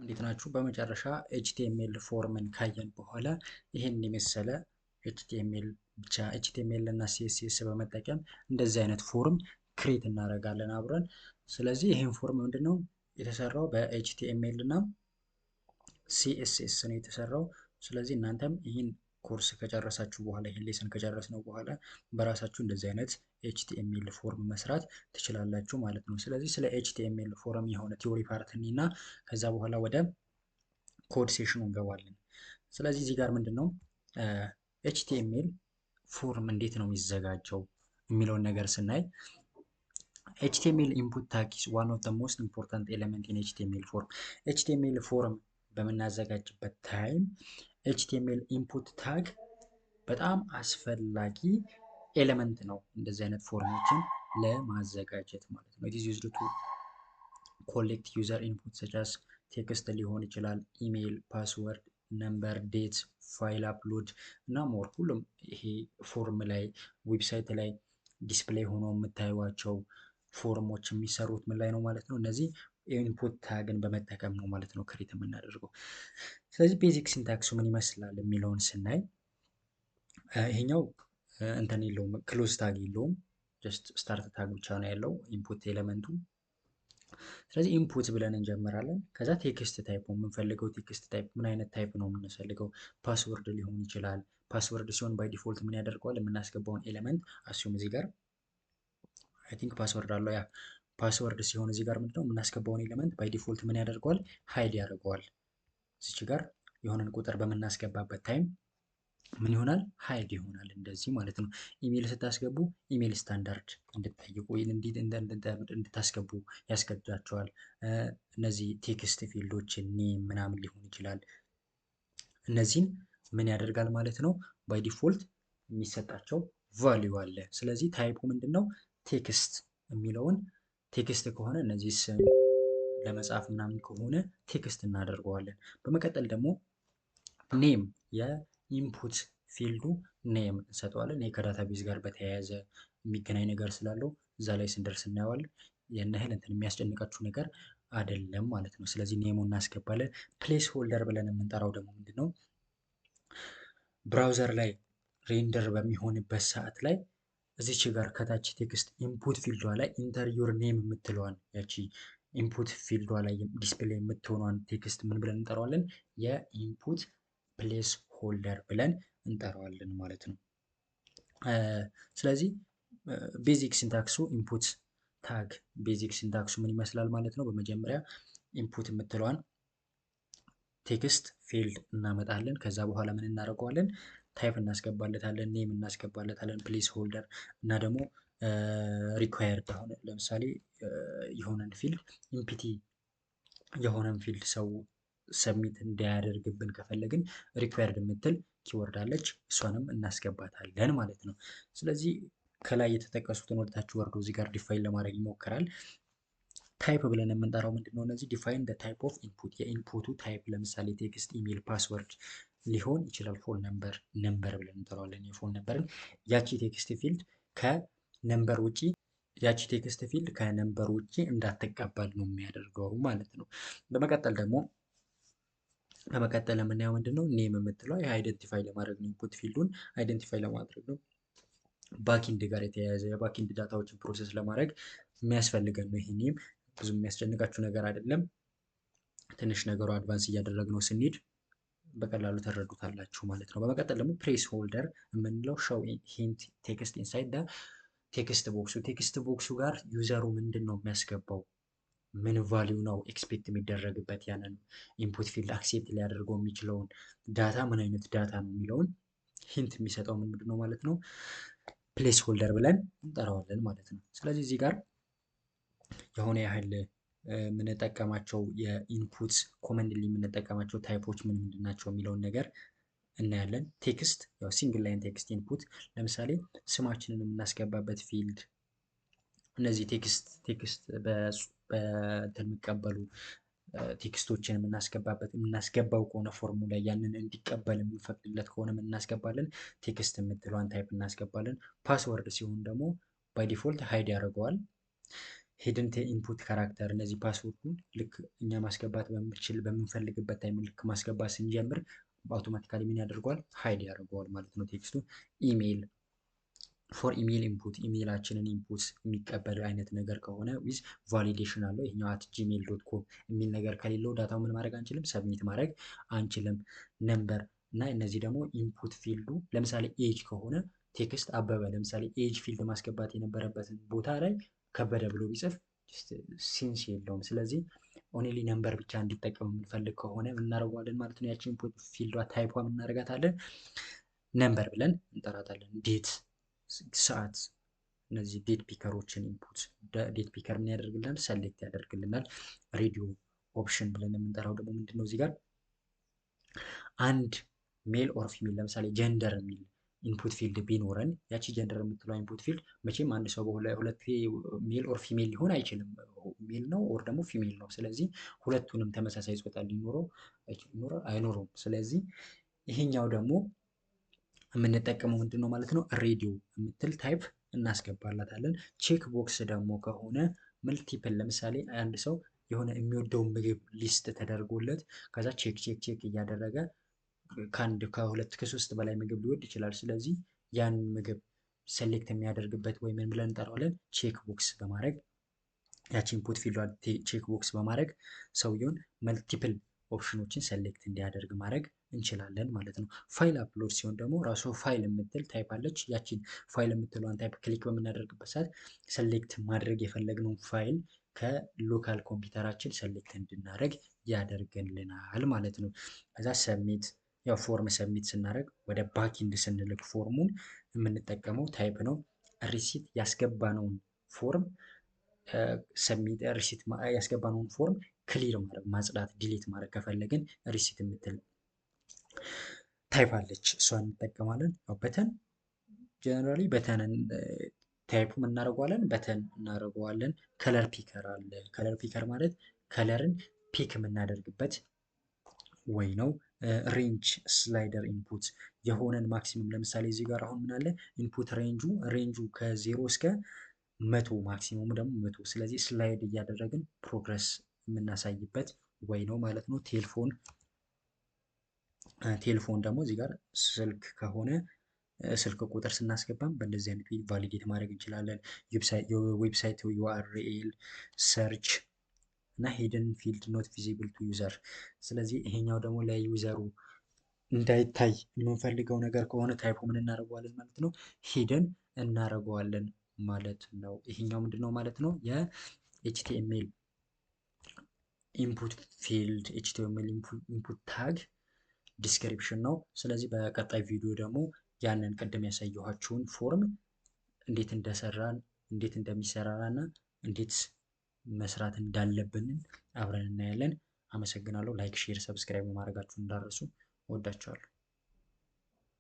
እንዴት ናችሁ? በመጨረሻ HTML form ን ካየን በኋላ ይህን የመሰለ HTML ብቻ HTML እና CSS በመጠቀም እንደዚህ አይነት form create እናደርጋለን አብረን። ስለዚህ ይህን form ምንድነው የተሰራው? በ HTML እና CSS ነው የተሰራው። ስለዚህ እናንተም ይህን ኮርስ ከጨረሳችሁ በኋላ፣ ይህን lesson ከጨረስነው በኋላ በራሳችሁ እንደዚህ አይነት HTML form መስራት ትችላላችሁ ማለት ነው። ስለዚህ ስለ HTML form የሆነ theory part እና ከዛ በኋላ ወደ code session ኑ እንገባለን። ስለዚህ እዚህ ጋር ምንድን ነው HTML form እንዴት ነው የሚዘጋጀው የሚለውን ነገር ስናይ፣ HTML input tag is one of the most important element in HTML form። HTML form በምናዘጋጅበት time HTML input tag በጣም አስፈላጊ element ነው፣ እንደዚህ አይነት form ኦችን ለማዘጋጀት ማለት ነው። It is used to collect user input such as text ሊሆን ይችላል፣ email፣ password፣ number፣ date፣ file upload እና more። ሁሉም ይሄ form ላይ website ላይ display ሆኖ የምታዩቸው form ኦች የሚሰሩት ምን ላይ ነው ማለት ነው? እነዚህ input tag ን በመጠቀም ነው ማለት ነው create የምናደርገው። ስለዚህ basic syntax ኡ ምን ይመስላል የሚለውን ስናይ፣ ይሄኛው እንትን የለውም፣ close tag የለውም። Just start tag ብቻ ነው ያለው input element ኡ። ስለዚህ input ብለን እንጀምራለን። ከዛ text type፣ የምንፈልገው text type ምን አይነት type ነው የምንፈልገው? Password ሊሆን ይችላል። Password ሲሆን by default ምን ያደርገዋል? የምናስገባውን element assume እዚህ ጋር I think password አለው። ያ password ሲሆን እዚህ ጋር ምንድነው የምናስገባውን element by default ምን ያደርገዋል? Hide ያደርገዋል። እዚች ጋር የሆነን ቁጥር በምናስገባበት time ምን ይሆናል? Hide ይሆናል እንደዚህ ማለት ነው። ኢሜል ስታስገቡ email standard እንድትጠይቁ እንድታስገቡ ያስገድዳቸዋል። እነዚህ text field ኦችን name ምናምን ሊሆን ይችላል። እነዚህን ምን ያደርጋል ማለት ነው? By default የሚሰጣቸው value አለ። ስለዚህ type ኡ ምንድን ነው? Text የሚለውን text ከሆነ፣ እነዚህ ስም ለመጻፍ ምናምን ከሆነ text እናደርገዋለን። በመቀጠል ደግሞ name፣ የ input field ኡ name እንሰጠዋለን። ይህ ከ database ጋር በተያያዘ የሚገናኝ ነገር ስላለው እዛ ላይ ስንደርስ እናየዋለን። ያን ያህል እንትን የሚያስጨንቃችሁ ነገር አይደለም ማለት ነው። ስለዚህ name ኡ እናስገባለን። Placeholder ብለን የምንጠራው ደግሞ ምንድን ነው? Browser ላይ render በሚሆንበት ሰዓት ላይ እዚች ጋር ከታች text input field ዷ ላይ "enter your name" የምትለዋን ያቺ input field ዷ ላይ display የምትሆኗን text ምን ብለን እንጠራዋለን? የ input placeholder ብለን እንጠራዋለን ማለት ነው። ስለዚህ basic syntax ኡ፣ input tag basic syntax ኡ ምን ይመስላል ማለት ነው? በመጀመሪያ input የምትለዋን text field እናመጣለን። ከዛ በኋላ ምን እናደርገዋለን? Type እናስገባለታለን፣ name እናስገባለታለን፣ placeholder እና ደግሞ required። አሁን ለምሳሌ የሆነን field empty የሆነን field ሰው submit እንዳያደርግብን ከፈለግን required የምትል keyword አለች፣ እሷንም እናስገባታለን ማለት ነው። ስለዚህ ከላይ የተጠቀሱትን ወደታች ወርዶ እዚህ ጋር define ለማድረግ ይሞክራል። Type ብለን የምንጠራው ምንድን ነው? እነዚህ define type of input፣ የ input ኡ type ለምሳሌ text፣ email፣ password ሊሆን ይችላል። Phone number፣ number ብለን እንጠራዋለን። የ phone number ን ያቺ text field ከ number ውጪ፣ ያቺ text field ከ number ውጪ እንዳትቀበል ነው የሚያደርገው ማለት ነው። በመቀጠል ደግሞ በመቀጠል የምናየው ምንድን ነው? Name የምትለው ይህ identify ለማድረግ ነው። Input field ኡን identify ለማድረግ ነው። Backend ጋር የተያያዘ የ backend data ዎችን process ለማድረግ የሚያስፈልገን ነው። ይሄ name ብዙ የሚያስጨንቃችሁ ነገር አይደለም። ትንሽ ነገሩ advance እያደረግነው ስንሄድ በቀላሉ ተረዱታላችሁ ማለት ነው። በመቀጠል ደግሞ placeholder የምንለው show hint text inside text box ኡ፣ text box ኡ ጋር user ኡ ምንድን ነው የሚያስገባው፣ ምን value ነው expect የሚደረግበት፣ ያንን input field accept ሊያደርገው የሚችለውን data ምን አይነት data ነው የሚለውን hint የሚሰጠው ምንድን ነው ማለት ነው? Placeholder ብለን እንጠራዋለን ማለት ነው። ስለዚህ እዚህ ጋር የሆነ ያህል የምንጠቀማቸው የ input commonly የምንጠቀማቸው type ኦች ምን ምንድን ናቸው የሚለውን ነገር እናያለን። Text ያው single line text input፣ ለምሳሌ ስማችንን የምናስገባበት field፣ እነዚህ text በእንትን የሚቀበሉ text ኦችን የምናስገባበት የምናስገባው ከሆነ form ኡ ላይ ያንን እንዲቀበል የምንፈቅድለት ከሆነ ምን እናስገባለን? Text የምትለዋን type እናስገባለን። Password ሲሆን ደግሞ by default hide ያደርገዋል። Hidden input character፣ እነዚህ password ኡን ልክ እኛ ማስገባት በምንችል በምንፈልግበት time ልክ ማስገባት ስንጀምር automatically ምን ያደርገዋል? Hide ያደርገዋል ማለት ነው text ኡ። Email for email input፣ ኢሜይላችንን input የሚቀበል አይነት ነገር ከሆነ with validation አለው። ይሄኛው @gmail.com የሚል ነገር ከሌለው data ው ምን ማድረግ አንችልም፣ submit ማድረግ አንችልም። Number እና እነዚህ ደግሞ input field ኡ ለምሳሌ age ከሆነ text አበበ፣ ለምሳሌ age field ማስገባት የነበረበትን ቦታ ላይ ከበደ ብሎ ቢጽፍ sense የለውም። ስለዚህ only number ብቻ እንዲጠቀም የምንፈልግ ከሆነ እናደርገዋለን ማለት ነው። ያችን input field ዷ type ኧ እናደርጋታለን፣ number ብለን እንጠራታለን። Date፣ ሰዓት፣ እነዚህ date picker ኦችን input date picker ምን ያደርግልናል? Select ያደርግልናል። Radio option ብለን የምንጠራው ደግሞ ምንድን ነው? እዚህ ጋር አንድ male or female፣ ለምሳሌ gender የሚል input field ቢኖረን ያቺ gender የምትለው input field መቼም አንድ ሰው በሁለት male or female ሊሆን አይችልም። Male ነው or ደግሞ female ነው። ስለዚህ ሁለቱንም ተመሳሳይ ጾታ ሊኖረው አይኖረውም። ስለዚህ ይሄኛው ደግሞ የምንጠቀመው ምንድን ነው ማለት ነው? Radio የምትል type እናስገባላታለን። Check box ደግሞ ከሆነ multiple፣ ለምሳሌ አንድ ሰው የሆነ የሚወደውን ምግብ list ተደርጎለት ከዛ check check check እያደረገ ከአንድ፣ ከሁለት፣ ከሶስት በላይ ምግብ ሊወድ ይችላል። ስለዚህ ያን ምግብ select የሚያደርግበት ወይ ምን ብለን እንጠራዋለን? Check box በማድረግ ያቺ input field check box በማድረግ ሰውየውን multiple option ኦችን select እንዲያደርግ ማድረግ እንችላለን ማለት ነው። File upload ሲሆን ደግሞ ራሱ ፋይል የምትል type አለች። ያቺን ፋይል የምትለዋን type click በምናደርግበት ሰዓት select ማድረግ የፈለግነውን file ከ local ኮምፒውተራችን select እንድናደርግ ያደርግልናል ማለት ነው። ከዛ submit፣ ያው form submit ስናደርግ ወደ backend ስንልክ form ኡን የምንጠቀመው type ነው። Receipt ያስገባነውን form submit፣ receipt ያስገባነውን form clear ማድረግ፣ ማጽዳት፣ delete ማድረግ ከፈለግን reset የምትል type አለች፣ እሷን እንጠቀማለን። ያው button፣ generally button ን type ኡ እናደርገዋለን፣ button እናደርገዋለን። Color picker አለ። Color picker ማለት color ን pick የምናደርግበት ወይ ነው። Range slider input የሆነን maximum፣ ለምሳሌ እዚህ ጋር አሁን ምን አለ? Input range ኡ ከ0 እስከ 100፣ maximum ኡ ደግሞ 100። ስለዚህ slide እያደረግን progress የምናሳይበት ወይ ነው ማለት ነው። Telephone ደግሞ እዚህ ጋር ስልክ ከሆነ ስልክ ቁጥር ስናስገባም በእንደዚህ አይነት validate ማድረግ እንችላለን። የ website URL፣ search እና hidden field not visible to user። ስለዚህ ይሄኛው ደግሞ ለ user ኡ እንዳይታይ የምንፈልገው ነገር ከሆነ type ኡ ምን እናደርገዋለን ማለት ነው? Hidden እናደርገዋለን ማለት ነው። ይሄኛው ምንድን ነው ማለት ነው? የ HTML input field፣ HTML input tag description ነው። ስለዚህ በቀጣይ ቪዲዮ ደግሞ ያንን ቅድም ያሳየኋችሁን form እንዴት እንደሰራን፣ እንዴት እንደሚሰራ እና እንዴት መስራት እንዳለብንን አብረን እናያለን። አመሰግናለሁ። Like፣ share፣ subscribe ማድረጋችሁን እንዳትረሱ። እወዳችኋለሁ።